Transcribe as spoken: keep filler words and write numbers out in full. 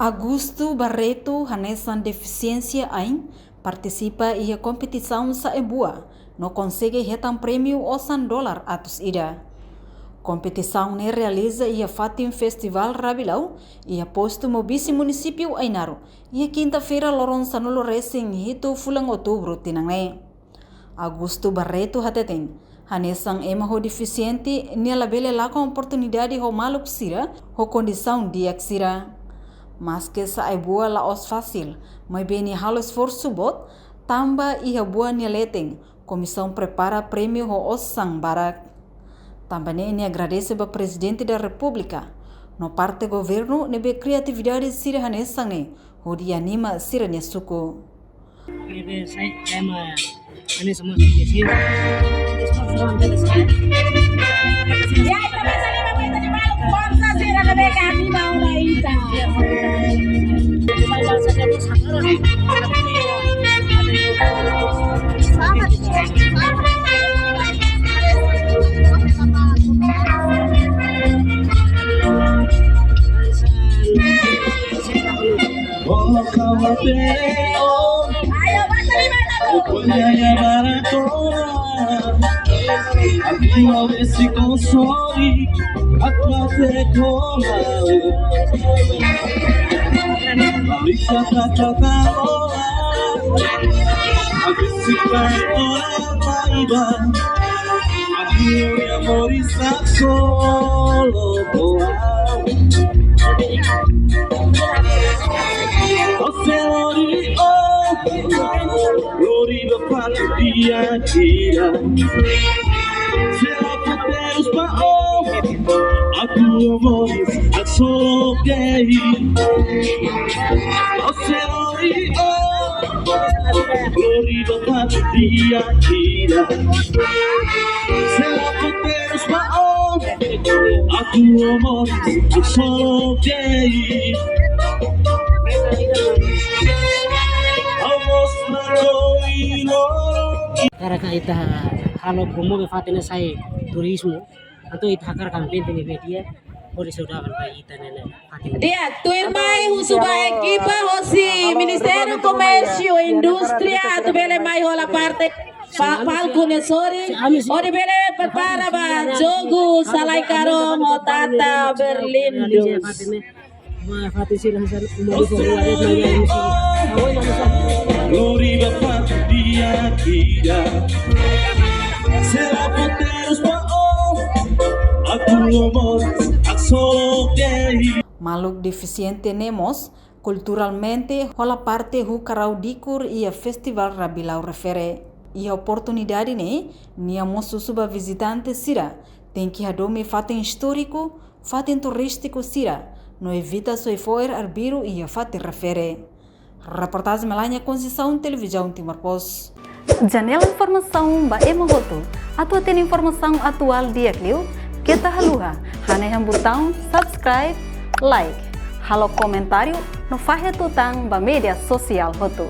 Augusto Barreto hanesan defisiénsia ain partisipa iha kompetisaun sa'e buah no konsege hetan prémiu osan dolar atus ida. Kompetisaun ne'e realiza iha fatin Festival Rabilau, iha postu Mobisi, munisípiu Ainaro, iha kinta-feira loron sanulu resin hitu fulan Outubru tinan ne'e. Augusto Barreto hateten, hanesan ema ho defisiente, nia labele lakon oportunidade ho maluk sira ho kondisaun di'ak sira. Maske sa'e buah la'ós fasil, maibé nia halo esforsu boot, tanba iha buah nia leten, komisaun prepara prémiu ho osan barak. Tanba ne'e nia agradese ba Prezidente da Repúblika no parte governu ne'ebé kria atividade sira hanesan ne'e hodi anima sira-nia suku. Hakarak ita halo promove fatin ne'e sai turizmu. Entaun ita hakarak kampaña ne'e media, hodi saudavel ba ita-nia fatin. Di'ak, tuirmai husu ba ekipa hosi Ministériu Komérsiu Indústria atu bele mai hola parte pa-, palku ne'e sorin, hodi bele prepara ba jogu Salai Karong ho Tata Berlin. Maluk defisiente ne'e mós kulturalmente hola parte hu karau dikur iha Festival Rabilau refere. Iha oportunidade ne'e, nia mós husu ba vizitante sira tenke hadomi fatin istóriku, fatin turístiku sira, no evita soe fo'er arbiru iha fatin refere. Reportajen Melania Conceição, Televizaun Timor Post. Janela informasaun ba ema hotu. Atu hatene informasaun atuál di'ak liu, keta haluha hanehan butaun subscribe, like, halo komentáriu no fahe tutan ba média sosiál hotu.